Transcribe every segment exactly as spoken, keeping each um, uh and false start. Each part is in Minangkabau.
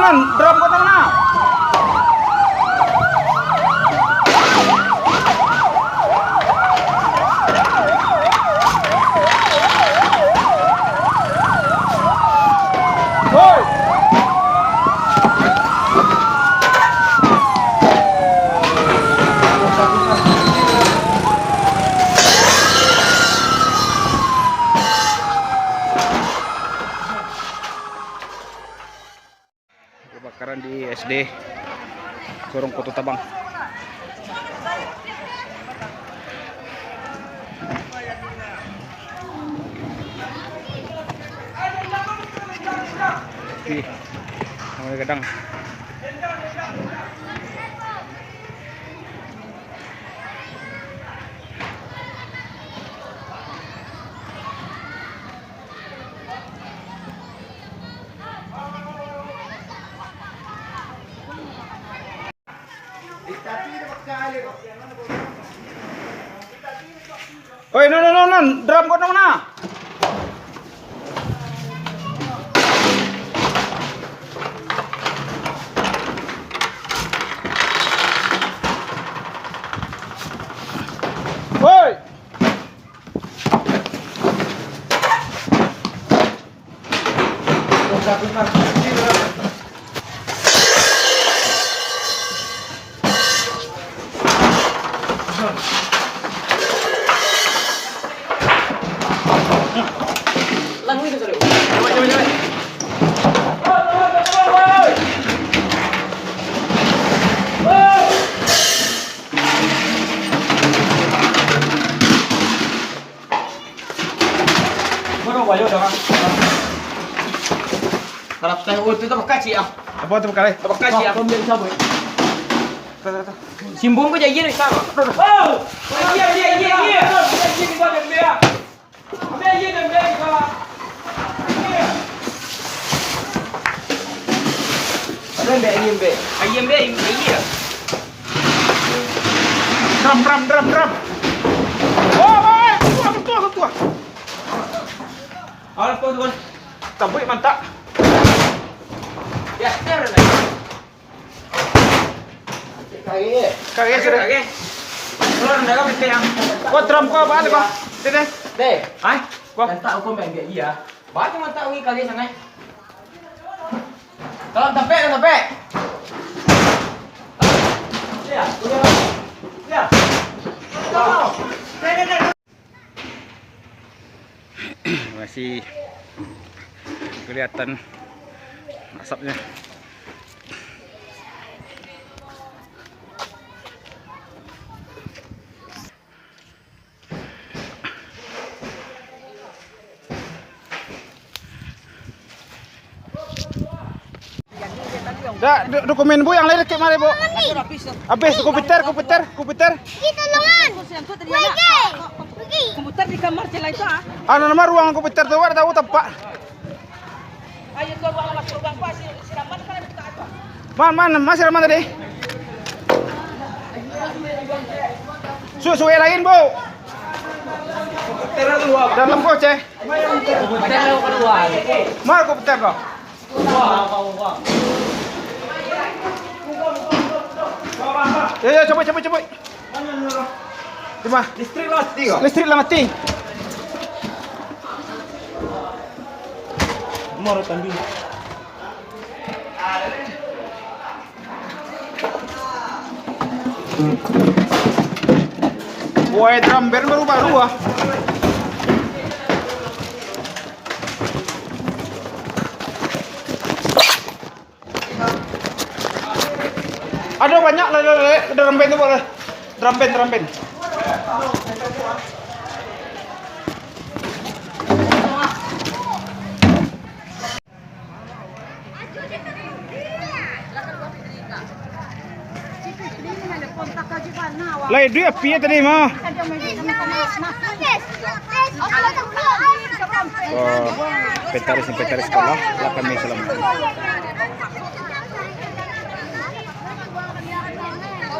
Drum kono na. Hoi. Kebakaran di S D Sorong Koto Tabang. Ih, mulai gadang. Oi, non, non, non, non, drum kono na. Oi. Baru bayo dah. Kalau teh, oh, tu tak bekacik ah. Apa tu bekacik? Tak bekacik ah. Kau ambil cabut. Simbung ko jadi ni sama. Oh, iya, iya, iya, iya. Ada mbak, ini mbak. Ayam mbak, ini iya. Drum, drum, drum, drum. Oh, oh, oh, tuah, tuah, tuah. Awas, tuah, tuah. Tabuik mantap. Ya, ya, ya. Kagek, kagek. Kagek, kagek. Keluar, dah, kagek, yang. Wah, drum ko apaan, Bang? Sini. Deh. Hah? Wah. Mantap, aku main dia, iya. Banyak mantap, wih, kagek sangat. Tolong tapek, tolong tapek. Ya, ya. Ya. Tolong. Masih kelihatan asapnya. Dak, do-, dokumen bu yang lain kek mari, Bu. Habis, komputer, komputer, komputer. Pergi, tolongan. Pergi. Komputer di kamar cila itu, ah. Anu nama ruang komputer tu, ada tahu tempat. Ayo, tuan, ruang masuk, ruang kuasi, siraman kan ada buka apa? Man, man, masih raman tadi. Su-, suwe lain, Bu. Komputer keluar. Dalam kau, ceh. Komputer keluar. Mana komputer kau? Ya, ya, cabut, cabut, cabut. Terima. Listrik lah mati kok. Listrik lah mati. Mau tadi. Woi, drum band baru-baru ah. Ado banyak lah, lah, lah, drum band tu, buat lah. Drum band, drum band. Lai duit api ya tadi mah. Oh, petaris, petaris sekolah, lah kami selamat.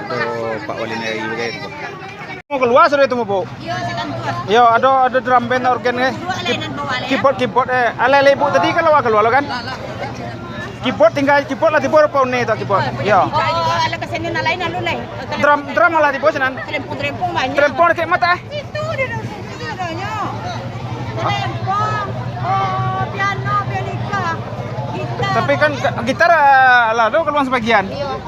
Aduh, Pak Wali Nagari bagai tu. Mau keluar sudah itu, Bu? Iyo, ado, ado drum band, organ, eh. Keyboard, keyboard, eh. Alai-alai Bu tadi kan lawa keluar lo kan? Keyboard tingga, keyboard lah tibo rupo ni tu keyboard. Yo. Oh, alat kesenian nan lain alun lai. Drum, drum lah tibo sinan. Terempung-terempung banyak. Terempung dakek mata, eh. Situ dia dah, situ dia dah, yo. Terempung. Oh, piano, pianika. Gitar. Tapi kan ka-, gitar, ah, lah tu kaluar sabagian. Iyo.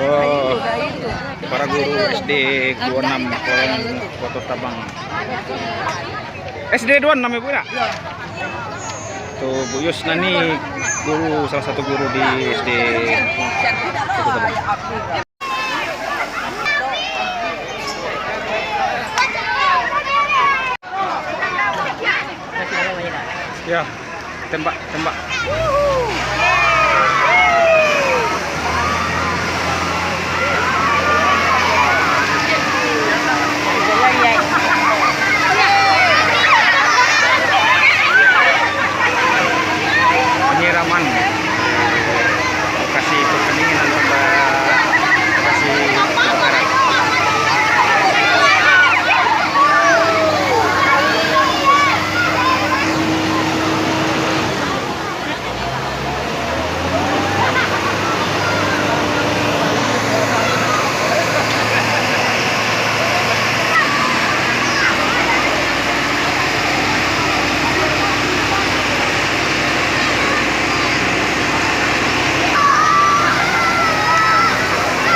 Oh, para guru S D dua enam Koto Tabang. S D dua enam ya, Bu, ya? Tu Bu Yusnani, guru, salah satu guru di S D Koto Tabang. Ya, tembak, tembak. Penyiraman lokasi pertandingan antara lokasi kebakaran.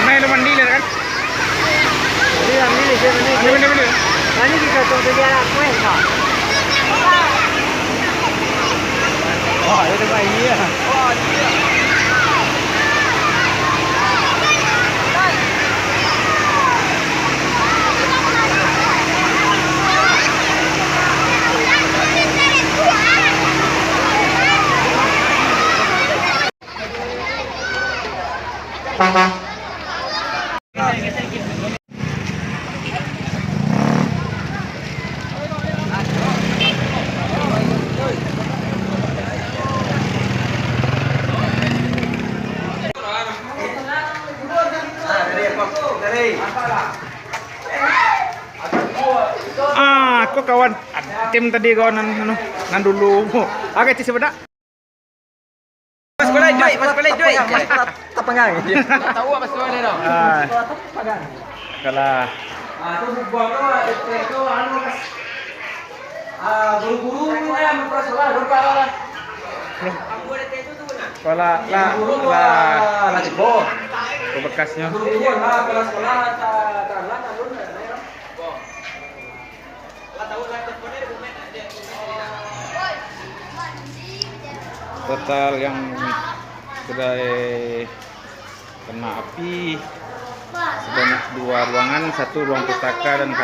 Nah, lu mandi lah kan? Mandi, mandi, mandi, mandi. Mandi, mandi, mandi. Mandi di kantong tu dia lah, kueh, Pak. Oh, itu Pak, iya. Ah, ko kawan tim tadi, kawan nan, anu, nan dulu. Oke, cik sebedak. Pas sekolah, Joy, pas sekolah, Joy. Mas, pas sekolah tapanggang. Tahu apa sekolah dia, dong? Ah. Sekolah tapanggang. Kalah. Ah, tu buang tu, ah, itu, itu, anu, pas. Ah, guru-guru ni, eh, buka sekolah, lupa lah. Sekolah lah, guru-guru lah, lah, lah, jebol. Bekasnya. Guru-guru lah, kepala sekolah, tak, tak, lah, tak, tak, tak. Total yang sudah, eh, kena api sebanyak dua ruangan, satu ruang pustaka dan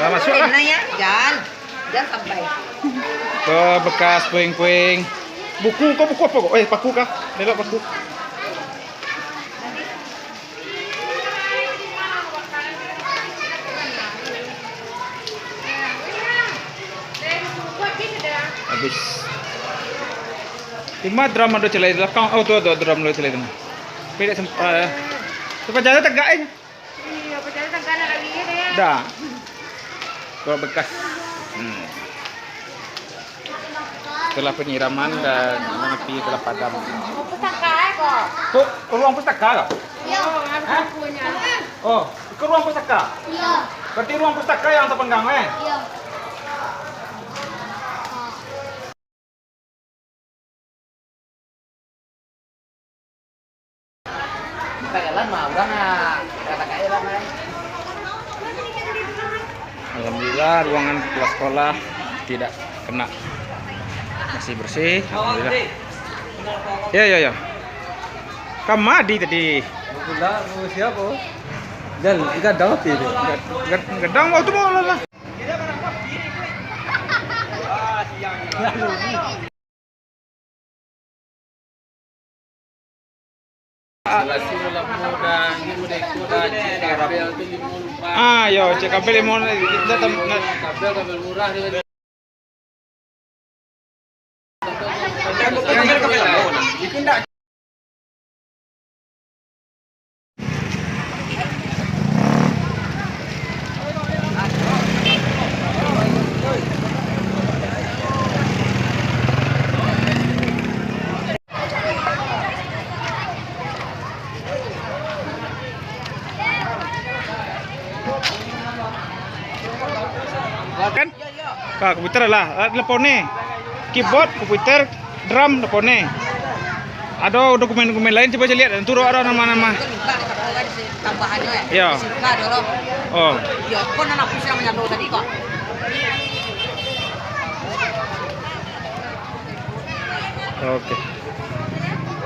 Lah, masuk lah. Nah, ya, jangan. Jangan sampai. Ke bekas puing-puing. Buku, kau buku apa kau? Eh, paku kah? Melok paku. Habis. Lima drum ado celai belakang. Oh, tu ado drum ado celai tu. Pilih sem-, eh, tu pajalan tegak, eh. Iyo, pajalan tegak nak lari, eh, deh. Dah. Kalau bekas. Hmm. Setelah penyiraman dan api telah padam. Pustaka, eh, kok? Tu ruang pustaka kah? Iyo. Hah? Oh, ke ruang pustaka? Iyo. Berarti ruang pustaka yang terpenggang, eh? Iyo. Alhamdulillah, ruangan kepala sekolah tidak kena, masih bersih. Alhamdulillah. Ya, ya, ya. Kamadi tadi. Pula, siapa? Dan gadang api tu. Gad-, gad-, gadang waktu mau lah. Ah, yo, cek kabel limo, dah tam-, na-, Kan? Ka komputer lah, ah, telepon ni. Keyboard, komputer, drum, telepon ni. Ado dokumen-dokumen lain, cubo caliak, turu ado nama-nama. Yo. Oh. Oke.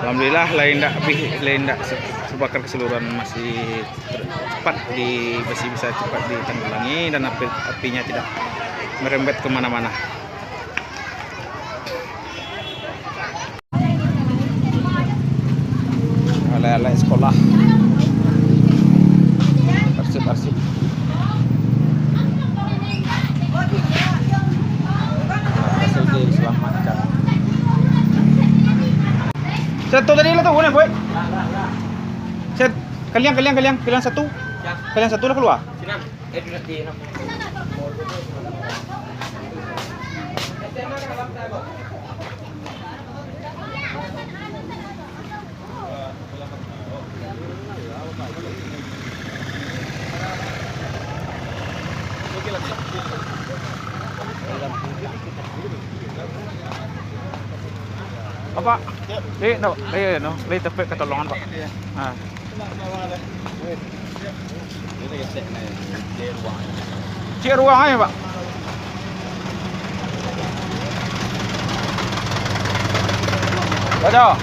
Alhamdulillah, lain dak bih, lain dak se-, sebakar keseluruhan, masih ter-, cepat di, masih bisa cepat ditanggulangi dan api, apinya tidak merembet kemana-mana. Alat-alat sekolah, arsip-arsip berhasil diselamatkan. Satu tadi lah tu, boleh, boy? Set, kalian, kalian, kalian, kalian satu. Kalian satu lah keluar. Apak, eh, no, eh, no, lai tapek katolongan, Pak. Ah. Cik ruang aja, Pak. Baca.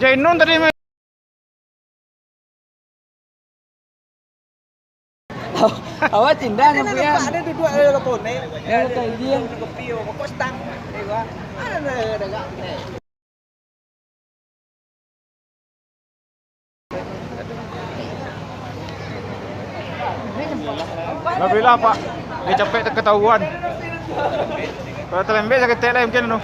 Jainun tadi. Awak cinta nyapu ya? Ada duduk ada lokone. Ya, betul dia. Kopi, rokok stang. Ada, ada, ada, ada. Alhamdulillah, Pak. Dia capek tak ketahuan. Kalau terlembek sakit tek lah mungkin tu.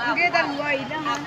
Mungkin tak buat hilang.